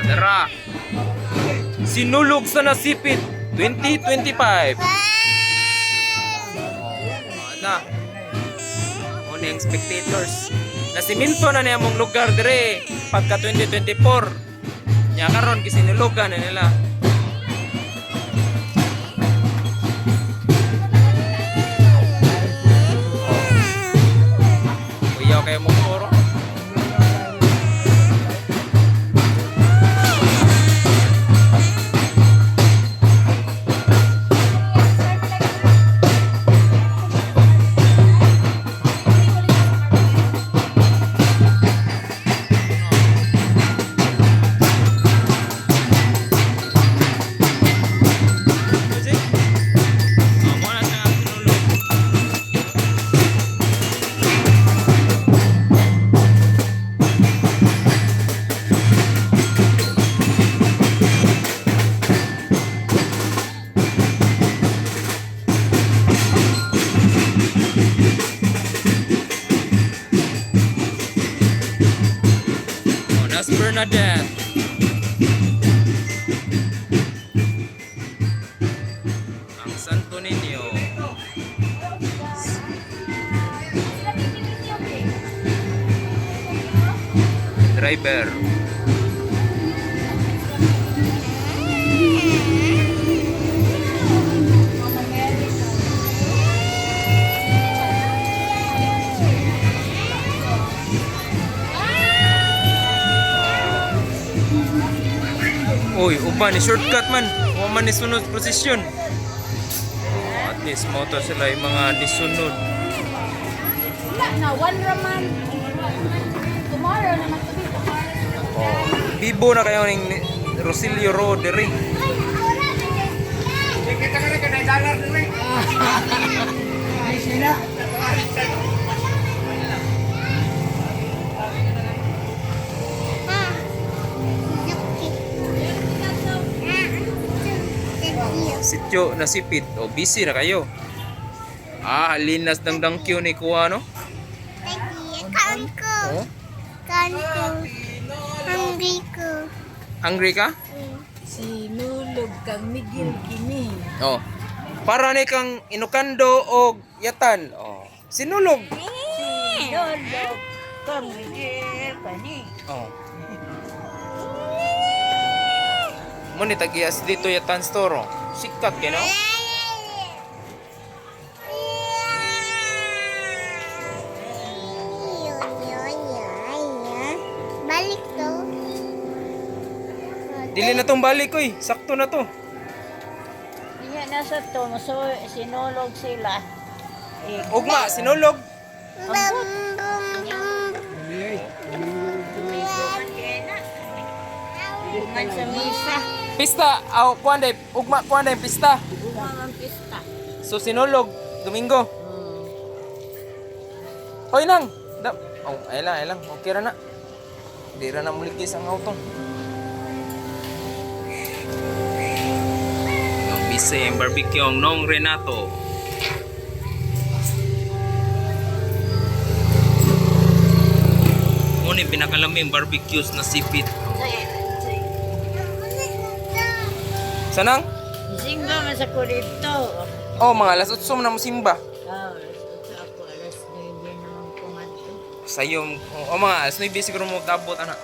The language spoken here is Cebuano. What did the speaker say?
Tara. Sinulog sa Nasipit 2025. Oh, na. Mo ni ang spectators. Nasiminto na niya mong lugar dire pagka 2024. Nya karon gisinulugan na nila. Oh. Uyaw kayo mong toro. Kasi? Oh, mo na siya ang sinulog. Oh, that's Bernadette. Ang Santo Niño. Driver. Uy, uban ni shortcut man. Wa man ni sunod prosesyon. Oh, at least moto sila yung mga nisunod. Wala na, one raman. Tomorrow naman to be tomorrow. Oh, bibo na kayo ning Rosilio Road diri. Sityo Nasipit. O busy na kayo. Ah, halinas dangdang Q ni kuha no? Kaon ko. Oh, Kaon ko. Hungry ko. hungry ka? Sinulog kang Miguel kini. Oh. Para ni kang Inukando o Yatan. Oh. Sinulog. Sinulog kang Miguel kani. Oh. Mo ni tagiyas dito Yatan store. Oh. Sikat kay no? Balik to. Dili na tong balik oy. Sakto na to. Niya nasa to, so sinulog sila. Eh, Ugma, sinulog. Bum, bum, bum. man sa misa. Pista, aw kuan day, ugma kuan day pista. Ugma ang pista. So sinulog Domingo. Hoy nang. Da oh, ay lang, ay lang. Okay ra na. Di ra na muligis ang auto. Ang busy ang barbecue ang Nong Renato. Ngunit pinakalaming barbecues na sipit. Sanang? Simba man sa kulito. Oh, mga alas 8 na mo simba. Ah, alas 8 ako, alas 9 naman kumadto. Sayo, oh, mga alas 9 siguro mo kabot ana.